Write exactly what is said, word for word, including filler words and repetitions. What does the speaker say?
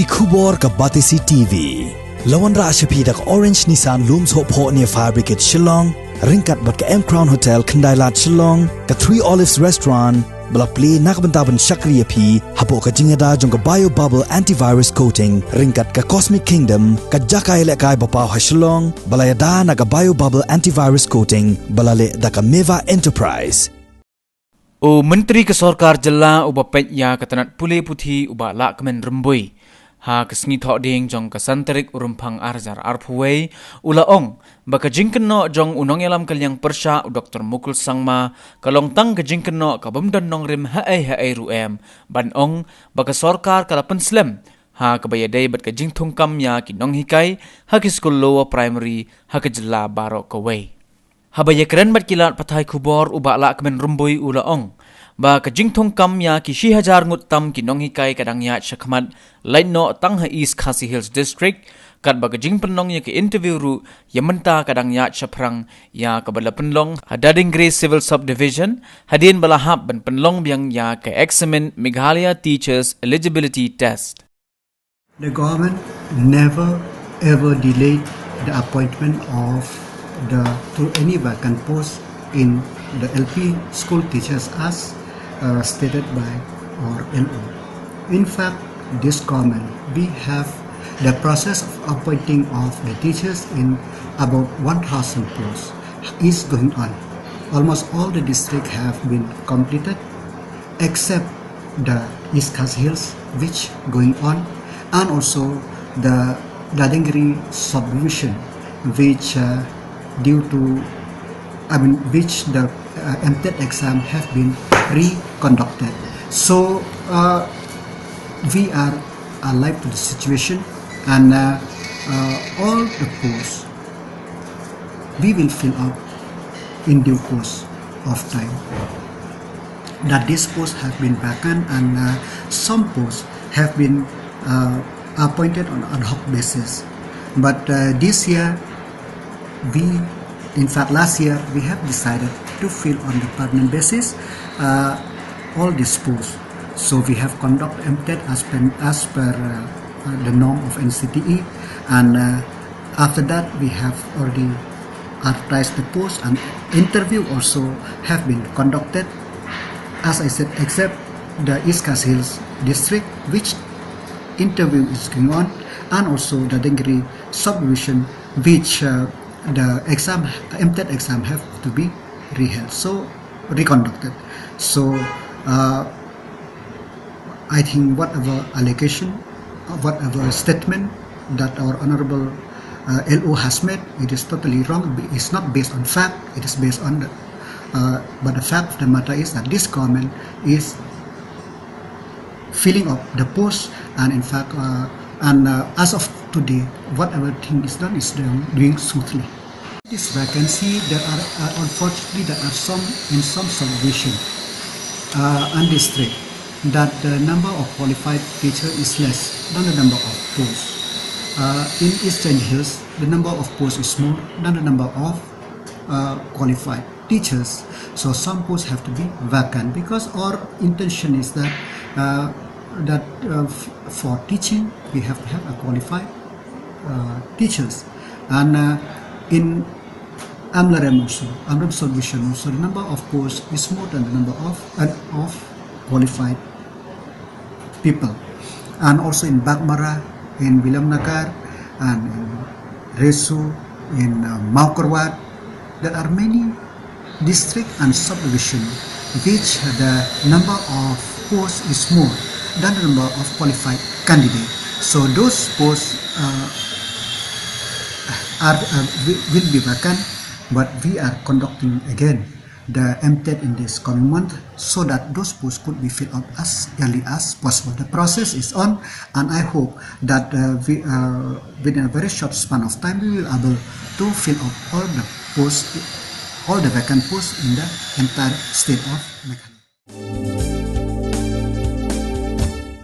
Ki khubor ka Batesi T V. La wanrah sha phi da ka Orange Nissan Lum Sohphoh near Fire Brigade Shillong, ryngkat bad ka M Crown Hotel Khyndai Lad Shillong, ka Three Olives Restaurant, ba la plie na ka bynta ban shakri ïa phi hapoh ka jingïada jong ka Bio Bubble Antivirus Coating, ryngkat ka Cosmic Kingdom, ka jaka ïalehkai ba paw ha Shillong, ba la ïada na ka Bio Bubble Antivirus Coating, ba la leh da ka Meva Enterprise. U Myntri ka Sorkar Jylla uba peit ïa ka tnat pule puthi u Bah Lahkmen Rymbui, ha ka sngi Thohdieng jong ka san tarik u Rymphang ar hajar arphew wei, u la ong ba ka jingkynnoh jong u nongïalam ka liang pyrshah u Doktor Mukul Sangma ka long tang ka jingkynnoh ka bym don nongrim haei haei ruh em, ban ong ba ka sorkar ka la pynslem ha kaba ïadei bad ka jingthungkam ïa ki nonghikai ha ki skul lower primary ha ka jylla baroh kawei. Haba ïakren bad ki lad pathai khubor u Bah Lahkmen Rymbui u la ong ba ka jingthungkam ïa ki shi hajar ngut tam ki nonghikai ka dang ïaid shakhmat lait noh tang ha East Khasi Hills District, katba ka jingpynlong ïa ka interview ruh ïa mynta ka dang ïaid shaphrang ïa kaba la pynlong ha Dadingri Civil Subdivision, hadien ba la hap ban pynlong biang ïa ka eksamin Meghalaya Teachers Eligibility Test. The government never ever delayed the appointment of the, to any vacant post in the L P school teachers as, uh, stated by our L O. In fact, this government, we have the process of appointing of the teachers in about one thousand posts is going on. Almost all the district have been completed except the East Khasi Hills, which going on, and also the Dadingri subdivision, which, uh, due to, I mean, which the, uh, M TET exam have been reconducted. So, uh, we are alive to the situation, and, uh, uh, all the posts we will fill up in due course of time. That these posts have been vacant and, uh, some posts have been, uh, appointed on ad hoc basis. But, uh, this year, we, in fact, last year, we have decided to fill on the permanent basis, uh, all these posts. So we have conduct M TET as per, as per, uh, uh, the norm of N C T E, and, uh, after that, we have already advertised the post and interview also have been conducted. As I said, except the East Khasi Hills district, which interview is going on, and also the Dadingri subdivision, which, uh, the exam, M TET exam have to be reheld, so reconducted. So, uh, I think whatever allegation, whatever statement that our honorable, uh, L O has made, it is totally wrong. It's not based on fact. It is based on the, uh, but the fact of the matter is that this government is filling up the post, and in fact, uh, and, uh, as of today, whatever thing is done is done, doing smoothly. This vacancy, there are, uh, unfortunately, there are some, in some subdivision, uh, and district, that the number of qualified teacher is less than the number of posts. Uh, in Eastern Hills, the number of posts is more than the number of, uh, qualified teachers. So some posts have to be vacant because our intention is that, uh, that, uh, f-, for teaching, we have to have a qualified, uh, teachers. And, uh, in Amlarem also, Amlarem subdivision also, the number of posts is more than the number of, uh, of qualified people. And also in Baghmara, in Williamnagar, and in Resu, in, uh, Mawkyrwat, there are many district and subdivision which the number of posts is more than the number of qualified candidates. So those posts, uh, are, uh, wi-, will be vacant, but we are conducting again the M TET in this coming month so that those posts could be filled up as early as possible. The process is on, and I hope that, uh, we, uh, within a very short span of time, we will able to fill up all the posts, all the vacant posts in the entire state of Meghalaya.